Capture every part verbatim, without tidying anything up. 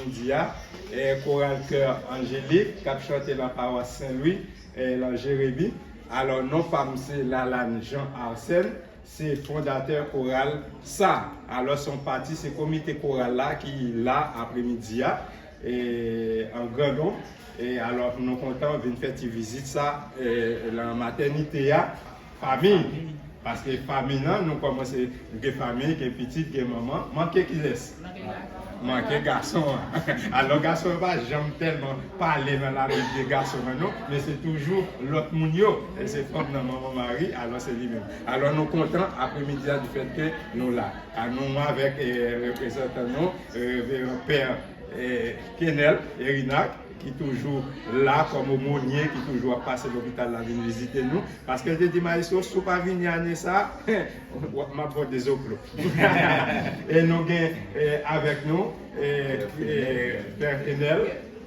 Midi a, eh, koral Kè Anjelik k ap chante nan pawas Sen Lwi, eh, nan Jeremi. Alò, non pa m se Lalane Jean Arsène, se fondatè koral sa. Alò, se yon pati, se komite koral la ki la apremidi a, eh, an gran nonb. E alò, nou kontan vin fè ti vizit sa, eh, nan matènite a, fanmi. Paske fanmi nan, nou kòmanse gen fanmi, gen pitit, gen manman. Manke kilès? Manke gason an. Alò, gason an pa janm tèlman pale nan labib de gason an, non, men se toujou lòt moun yo. E se fanm nan, manman mari, alò se li menm. Alò, nou kontan apremidi a, difèt ke nou la. A nou avèk, eh, reprezantan nou, eh, Reveran Pè, eh, Kenel Erinac, ki toujou la kòm omonye, ki toujou ap pase lopital la vin vizite nou. Paske l te di, "Maestro, si w pa vini ane sa, w ap, m ap ba w de zoklo." E nou gen, eh, avèk nou, eh, eh, Pè Kenel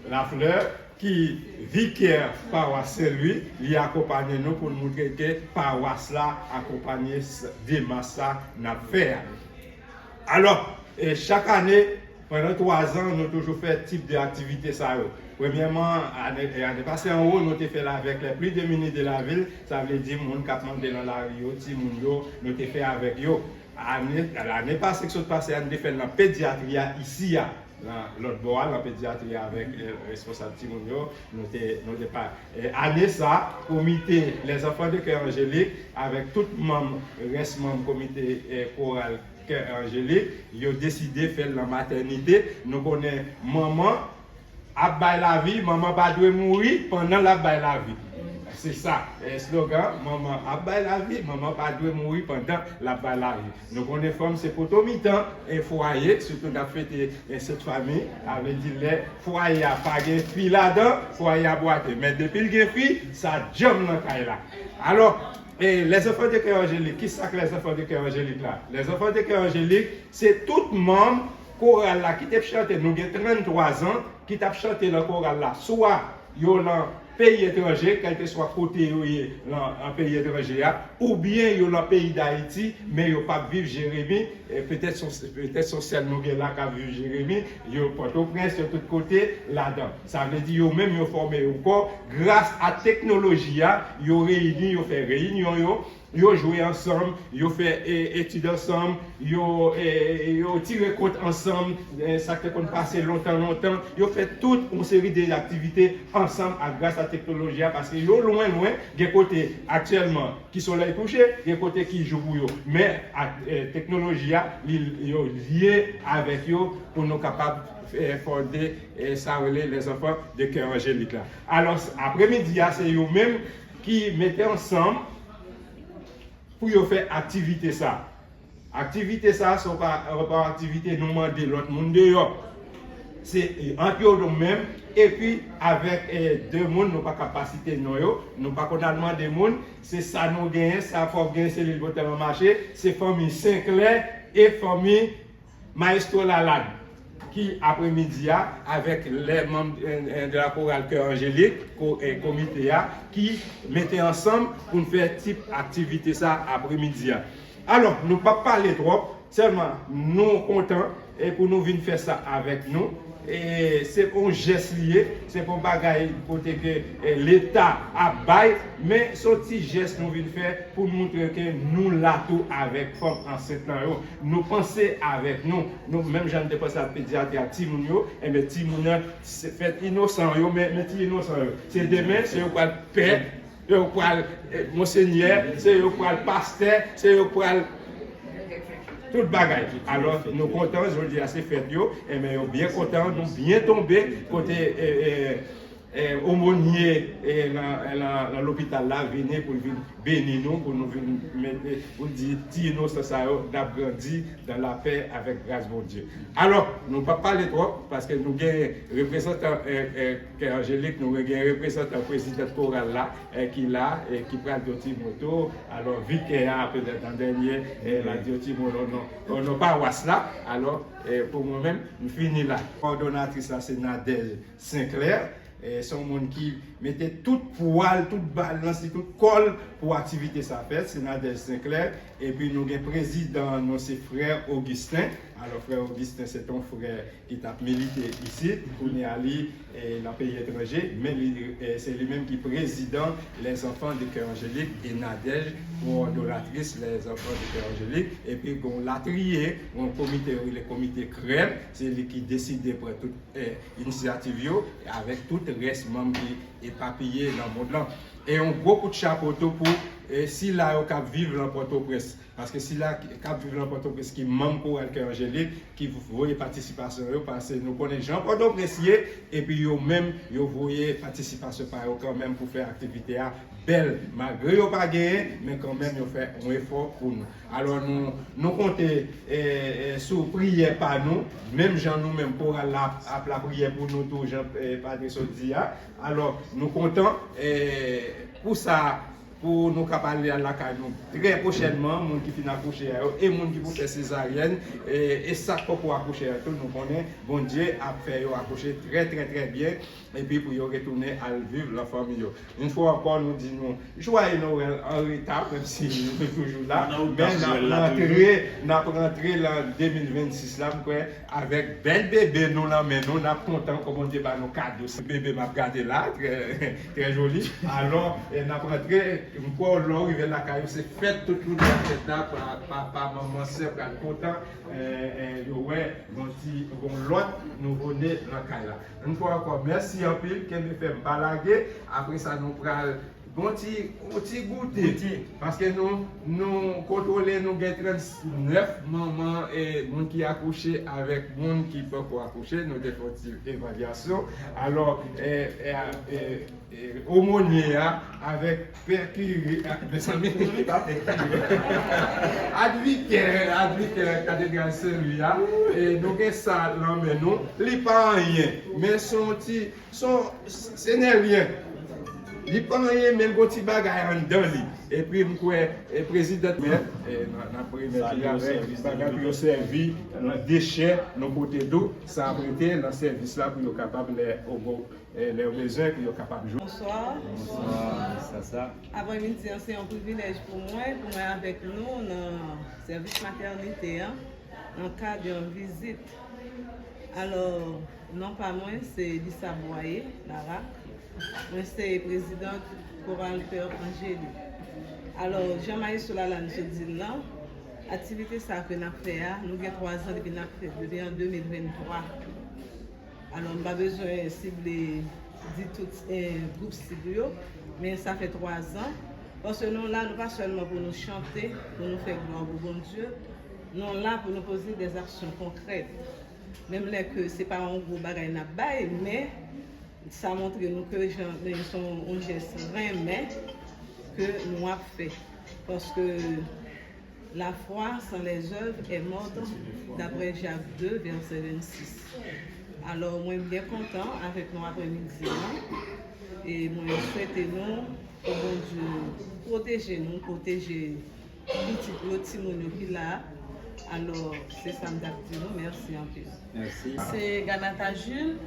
Lafleur, ki vikè pawas Sen Lwi, li akonpanye nou pou l montre ke pawas la akonpanye s-, demach sa n ap fè a. Alò, e chak ane, pandan twa zan, nou toujou fè tip de aktivite sa yo. Premyèman, ane, e ane pase anwo, nou te fè l avèk les plus démunis de la ville, sa vle di moun k ap mande nan lari yo, timoun yo, nou te fè avèk yo. Ane, lane pase k sot pase a, nou te fè l nan pedyatri a isi a, nan lòt bò a, nan pedyatri a avèk, eh, responsab timoun yo, nou te, nou te pa. E ane sa, komite Les Enfants de Cœur Angélique, avèk tout manm, rès manm komite, eh, koral Kè Anjelik, yo deside fè l nan matènite. Nou konnen manman ap bay lavi, manman pa dwe mouri pandan l ap bay lavi. Se sa, eh, slogan, manman ap bay lavi, manman pa dwe mouri pandan l ap bay lavi. Nou konnen fanm se poto mitan, eh, fwaye, sitou n ap fete, eh, Sent Fanmi, sa vle di lè fwaye a pa gen fi ladan, fwaye a bwate. Men depi l gen fi, sa djanm nan kay la. Alò, E Les Enfants de Cœur Angélique, ki sa k Les Enfants de Cœur Angélique la? Les Enfants de Cœur Angélique, se tout manm koral la ki te ap chante, nou gen tranntwa zan, ki t ap chante nan koral la. Swa yo nan peyi etranje, kèlkeswa kote yo ye nan, nan peyi etranje a, oubyen yo nan peyi Dayiti, men yo p ap viv Jeremi, e petèt se, petèt se sèl nou gen la k ap viv Jeremi, yo Pòtoprens, yo tout kote ladan. Sa vle di yo menm yo fòme yon kò, gras a teknoloji a, yo reyini, yo fè reyinyon yo, yo jwe ansanm, yo fè, e, etid ansanm, yo, e, yo tire kont ansanm, e, sa k te konn pase lontan, lontan, yo fè tout yon seri de aktivite ansanm ak gras a teknoloji a, paske yo lwen, lwen, gen kote aktyèlman ki solèy kouche, gen kote ki jou pou yo. Men, ak, e, teknoloji a, li, yo lye avèk yo pou nou kapab, e, fonde, e, sa rele Les Enfants de Cœur Angélique la. Alò, apremidi a, se yo menm ki mete ansanm pou yo fè aktivite sa. Aktivite sa, se pa, pa aktivite nou mande lòt moun deyò. Se, e, ant yo nou menm, epi avèk, e, de moun, nou pa ka pa site non yo, nou pa konn al mande moun, se sa nou genyen, sa fò w genyen, se li l pote nan mache, se fanmi Senclair e fanmi Maestro Lalane, ki apremidi a, avèk les membres, euh, euh, de la chorale Cœur Angélique, ko-, euh, komite a, ki mete ansanm pou n fè tip aktivite sa apremidi a. Alò, nou p ap pale twòp, sèlman nou kontan, e, pou nou vin fè sa avèk nou. E se yon jès li ye, se pa yon bagay kote ke, e, Leta ap bay, men se yon ti jès nou vin fè pou n montre ke nou la tou avèk fanm ansent lan yo. Nou panse avèk nou. Nou, menm jan n te panse ak pedyatri ak timoun yo, enben, timoun nan, se fèt inosan yo, men, men ti inosan yo. Se demen, se yo pral pè, se yo pral, eh, monsenyè, se yo pral pastè, se yo pral tout bagay. Alò, nou kontan, jodi a se fèt yo, enben, yo byen kontan, nou byen tonbe kote, eh, eh, eh, omonye, eh, nan, nan, nan lopital la vini pou l vin beni nou, pou nou vin mete, pou l di ti inosan sa yo, n ap grandi dans la paix avec grâce Bondye. Alò, nou p ap pale twòp, paske nou gen reprezantan, eh, eh, Kè Anjelik, nou gen reprezantan prezidant koral la, eh, ki la, eh, ki pral di yon ti mo tou. Alò, vikè a, petèt an dènye, eh, l a di yon ti mo o non, o non pawas la. Alò, eh, pou mwen menm, m fini la. Kòdonatris la, se Nadège Senclair. E, se yon moun ki mete tout pwa l, tout balans li, tout kò l pou aktivite sa fèt. Se Nadège Senclair. Epi nou gen prezidan nou, se frè Augustin. Alò, frè Augustin, se t on frè ki t ap milite isit. Kounye a, li e, nan peyi etranje, men li, e, se li menm ki prezidan Les Enfants de Cœur Angélique e Nadège, koòdonatris Les Enfants de Cœur Angélique. Epi gen yon latriye, yon komite yo rele komite krèm, se li ki deside pran tout e, inisyativ yo, avèk tout rès manm ki epapiye nan mond lan. E yon gwo kout chapo tou pou e, sila yo k ap viv nan Pòtoprens. Paske sila k ap viv nan Pòtoprens ki manm Koral Kè Anjelik, ki voye patisipasyon yo, paske nou konnen jan Pòtoprens ye, epi yo menm, yo voye patisipasyon pa yo kanmenm pou fè aktivite a bèl. Malgre yo pa genyen, men kanmenm yo fè yon efò pou nou. Alò, nou, nou konte e, e, sou priyè pa nou, menm jan nou menm koral la ap, ap lapriyè pou nou tou, jan e, Patrice di a. Alò, nou kontan e, pou sa, pou nou kapab ale lakay nou trè pwochènman, moun ki fin akouche a yo, e moun ki pou fè sezaryèn, e, e sa k poko akouche a tou, nou konnen Bondye ap fè yo akouche trè, trè, trè byen, epi pou yo retounen al viv lan fanmi yo. Yon fwa ankò, nou di nou, Jwaye Nwèl an reta, menm si nou toujou la, men n ap rantre, n ap rantre lan de mil vennsis la, m kwè, avèk bèl bebe nou lan men nou, n ap kontan, kòm Bondye ba nou kado. Se bebe m ap gade la, trè, trè joli. Alò, e, n ap rantre, m kwè lè w rive lakay ou, se fèt tout moun nan fèt la, pa, pa, pa manman, sè pral kontan, e, e, yo wè, yon ti, yon lòt nouvo ne nan kay la. Yon fwa ankò, mèsi anpil, kenbe fèm, pa lage. Apre sa, nou pral Bon ti, yon ti goute. Paske nou, nou kontwole, nou gen trannèf manman e moun ki akouche avèk moun ki poko akouche. Nou te fè yon ti evalyasyon. Alò, e, e, e, e, omonye a avèk pè kire a, mezanmi, li pa pè kire. Advikè, advikè katedral Sen Lwi a. E nou gen sa lan men nou. Li pa anyen, men se yon ti Se yon, se nèlyen. Li pa anyen, men l gon ti bagay anndan li. Epi m kwè, e, prezidan, men, e, n a, n ap remèt li avèk bagay pou yo sèvi nan dechè, nou pote dou, sa ap rete nan sèvis la pou yo kapab lè, e, lè yo bezwen, pou yo kapab jwe. Bonswa. Bonswa, Sasa. Aprèmidi an, se yon privilèj pou mwen, pou mwen avèk nou nan sèvis matènite an, nan kad yon vizit. Alò, non pa mwen, se Lisa Boyer Laraque. Mwen se prezidant Koral Kè Anjelik. Alò, jan Maestro Lalane sot di l lan, aktivite sa ke n ap fè a, nou gen twa zan depi n ap fè, depi an de mil venntwa. Alò, m pa bezwen sible, di tout, e, gwoup sib yo, men sa fè twa zan. Paske nou la, nou pa sèlman pou nou chante, pou nou fè glwa pou Bondye, nou la pou nou poze dè aksyon konkrèt. Menm lè ke se pa yon gwo bagay n ap bay, men sa montre nou ke jan, men se yon, yon jès renmen ke nou ap fè. Paske la foi sans les œuvres est morte, daprè Jak de, vèsè vennsis. Alò, mwen byen kontan avèk nou aprèmidi an. E mwen swete nou pou Bondye pwoteje nou, pwoteje pitit yo, timoun yo ki la. Alò, se sa m t ap di nou. Mèsi anpil. Mèsi. Se Ganata Jules.